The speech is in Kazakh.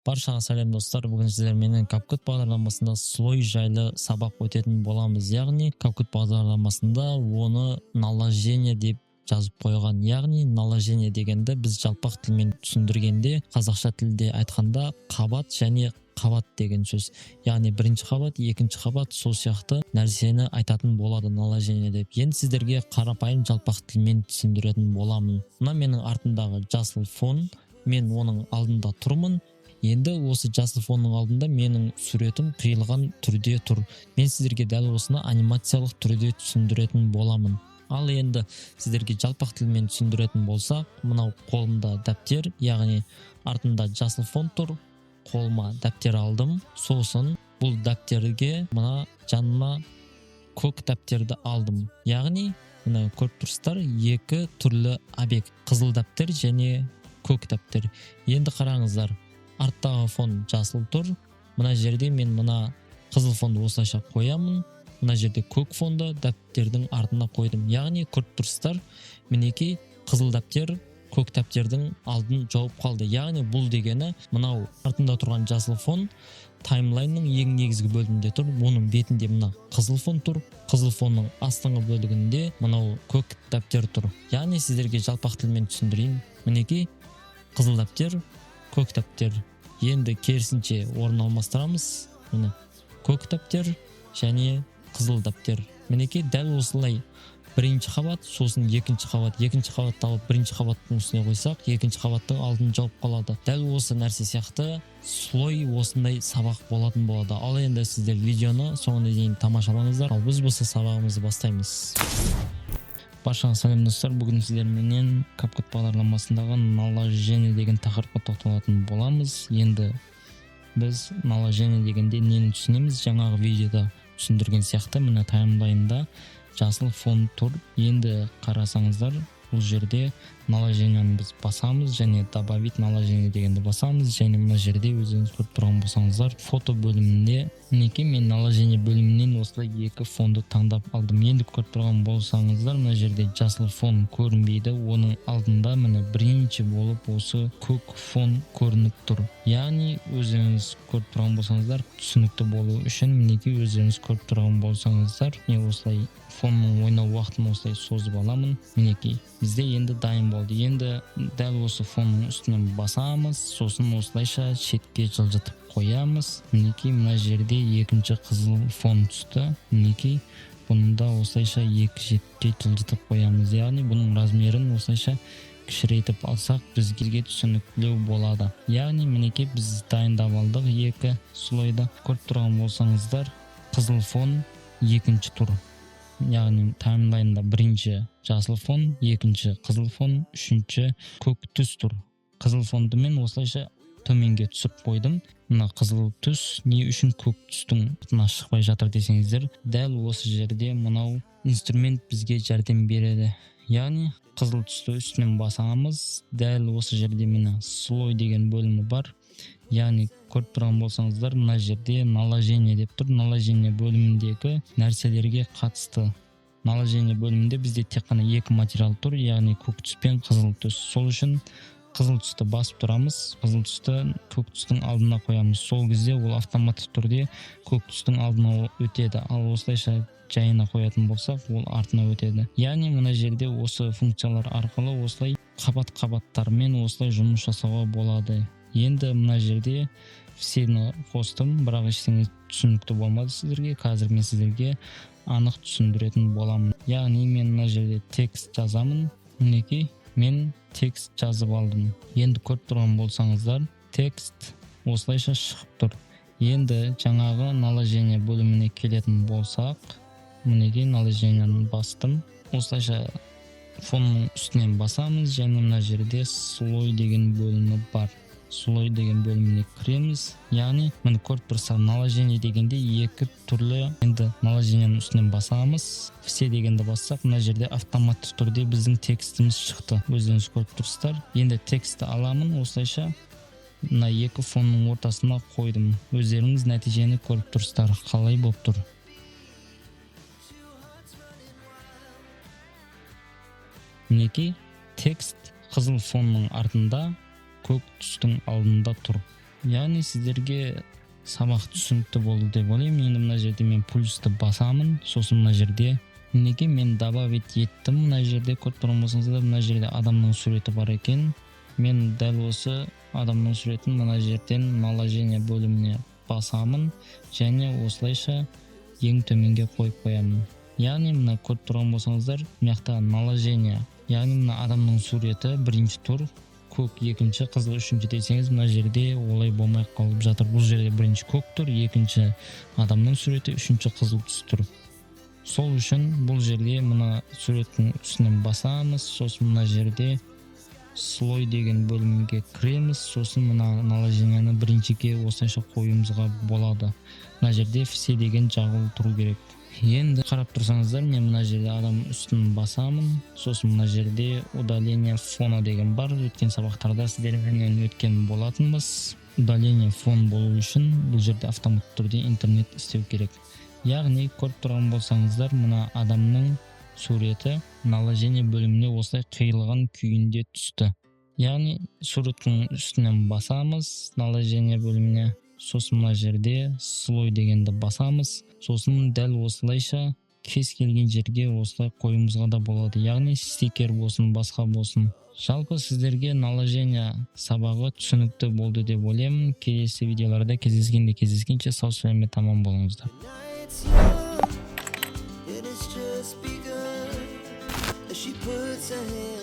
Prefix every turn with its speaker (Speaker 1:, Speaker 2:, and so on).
Speaker 1: Баршаға сәлем, достар! Бүгін сіздерменен CapCut бағдарламасында слой жайлы сабақ өтетін боламыз. Яғни CapCut бағдарламасында оны наложение деп жазып қойған. Яғни наложение дегенді біз жалпақ тілмен түсіндіргенде, қазақша тілде айтқанда, қабат және қабат деген сөз. Яғни бірінші қабат, екінші қабат, сол сияқты нәрсені айтатын болады наложение деп. Енді сіздерге қарапайым жалпақ тілмен түсіндіретін боламын. Мына менің артымдағы жасыл фон, мен оның алдында тұрмын. Енді осы жасыл фонның алдында менің суретім қиылған түрде тұр. Мен сіздерге дәл осыны анимациялық түрде түсіндіретін боламын. Ал енді сіздерге жалпақ тілмен түсіндіретін болсақ, мынау қолымда дәптер, яғни артында жасыл фон тұр. Қолыма дәптер алдым, сосын бұл дәптерге мына жаныма көк дәптерді алдым. Яғни мына көріп тұрсыздар, екі түрлі объект: қызыл дәптер және көк дәптер. Енді қараңыздар, арттағы фон жасыл тұр. Мына жерде мен мына қызыл фонды осылайша қоямын, мына жерде көк фонды дәптердің артына қойдым. Яғни көріп тұрсыздар, мінекей, қызыл дәптер көк дәптердің алдын жауып қалды. Яғни бұл дегені мынау артында тұрған жасыл фон таймлайнның ең негізгі бөлігінде тұр, оның бетінде мына қызыл фон тұр, қызыл фонның астыңғы бөлігінде мынау көк дәптер тұр. Яғни сіздерге жалпақ тілмен түсіндірейін: мінекей, қызыл дәптер, көк дәптер. Енді керісінше орын алмастырамыз: міне, көк дәптер және қызыл дәптер. Мінекей, дәл осылай бірінші қабат, сосын екінші қабат. Екінші қабатты алып, бірінші қабаттың үстіне қойсақ, екінші қабаттың алдын жауып қалады. Дәл осы нәрсе сияқты слой, осындай сабақ болатын болады. Ал енді сіздер видеоны соңына дейін тамашалаңыздар, ал біз болса сабағымызды бастаймыз.
Speaker 2: Баршаңызға сәлем, достар! Бүгін сіздерменен CapCut бағдарламасындағы наложение деген тақырыпқа тоқталатын боламыз. Енді біз наложение дегенде нені түсінеміз? Жаңағы видеода түсіндірген сияқты, міне, таймлайнда жасыл фон тұр. Енді қарасаңыздар, бұл жерде наложениені біз басамыз және «Добавить наложение» дегенді басамыз. Және мына жерде өздеріңіз көріп тұрған болсаңыздар, фото бөлімінде, мінекей, мен наложение бөлімінен осылай екі фонды таңдап алдым. Енді көріп тұрған болсаңыздар, мына жерде жасыл фон көрінбейді, оның алдында, міне, бірінші болып осы көк фон көрініп тұр. Яғни өздеріңіз көріп тұрған болсаңыздар, түсінікті болу үшін, мінекей, өздеріңіз көріп тұрған болсаңыздар, міне, осылай фонның ойнау уақытын осылай созып аламын. Мінекей, бізде енді дайын болды. Енді дәл осы фонның үстінен басамыз, сосын осылайша шетке жылжытып қоямыз. Мінекей, мына жерде екінші қызыл фон түсті. Мінекей, бұны да осылайша екі шетке жылжытып қоямыз. Яғни бұның размерін осылайша кішірейтіп алсақ, бізге түсініктілеу болады. Яғни мінекей, біз дайындап алдық екі слойды. Көріп тұрған болсаңыздар, қызыл фон екінші тұр. Яғни таймлайнда бірінші жасыл фон, екінші қызыл фон, үшінші көк түс тұр. Қызыл фонды мен осылайша төменге түсіріп қойдым. Мына қызыл түс не үшін көк түстің артына шықпай жатыр десеңіздер, дәл осы жерде мынау инструмент бізге жәрдем береді. Яғни қызыл түсті үстінен басамыз. Дәл осы жерде, міне, слой деген бөлімі бар. Яғни көріп тұрған болсаңыздар, мына жерде наложение деп тұр. Наложение бөліміндегі нәрселерге қатысты. Наложение бөлімінде бізде тек қана екі материал тұр, яғни көк түс пен қызыл түс. Сол үшін қызыл түсті басып тұрамыз, қызыл түсті көк түстің алдына қоямыз. Сол кезде ол автоматты түрде көк түстің алдына өтеді. Ал осылайша жайына қоятын болсақ, ол артына өтеді. Яғни мына жерде осы функциялар арқылы осылай қабат қабаттармен осылай жұмыс жасауға болады. Енді мына жерде все ні қостым, бірақ ештеңе түсінікті болмады сіздерге. Қазір мен сіздерге анық түсіндіретін боламын. Яғни мен мына жерде текст жазамын. Мінекей, мен текст жазып алдым. Енді көріп тұрған болсаңыздар, текст осылайша шығып тұр. Енді жаңағы наложение бөліміне келетін болсақ, мінекей, наложениені бастым. Осылайша фонның үстінен басамыз және мына жерде слой деген бөлімі бар. Слой деген бөліміне кіреміз. Яғни міне, көріп тұрсыздар, наложение дегенде екі түрлі. Енді наложениенің үстінен басамыз, все дегенді бассақ, мына жерде автоматты түрде біздің текстіміз шықты, өздеріңіз көріп тұрсыздар. Енді текстті аламын, осылайша мына екі фонның ортасына қойдым. Өздеріңіз нәтижені көріп тұрсыздар, қалай болып тұр. Мінекей, текст қызыл фонның артында, көк түстің алдында тұр. Яғни сіздерге сабақ түсінікті болды деп ойлаймын. Енді мына жерде мен плюсті басамын. Сосын мына жерде, мінекей, мен добавить еттім. Мына жерде көріп тұрған болсаңыздар, мына жерде адамның суреті бар екен. Мен дәл осы адамның суретін мына жерден наложение бөліміне басамын және осылайша ең төменге қойып қоямын. Яғни мына көріп тұрған болсаңыздар, мына жақта наложение, яғни мына адамның суреті бірінші тұр, көк екінші, қызыл үшінші десеңіз, мына жерде олай болмай қалып жатыр. Бұл жерде бірінші көк тұр, екінші адамның суреті, үшінші қызыл түс тұр. Сол үшін бұл жерде мына суреттің үстінен басамыз. Сосын мына жерде слой деген бөлімге кіреміз. Сосын мына наложениені біріншіге осылайша қоюымызға болады. Мына жерде все деген жағулы тұру керек. Енді қарап тұрсаңыздар, мен мына жерде адам үстін басамын. Сосын мына жерде удаление фона деген бар. Өткен сабақтарда сіздерменен өткен болатынбыз. Удаление фон болу үшін бұл жерде автоматты түрде интернет істеу керек. Яғни көріп тұрған болсаңыздар, мына адамның суреті наложение бөліміне осылай қиылған күйінде түсті. Яғни суреттің үстінен басамыз наложение бөліміне. Сосын мына жерде слой дегенді басамыз. Сосын дәл осылайша кез келген жерге осылай қоюымызға да болады, яғни стикер болсын, басқа болсын. Жалпы сіздерге наложение сабағы түсінікті болды деп ойлаймын. Келесі видеоларда кездескенде, кездескенше сау сәлемет, аман болыңыздар.
Speaker 3: Night's young, and it's just begun. As she puts her hand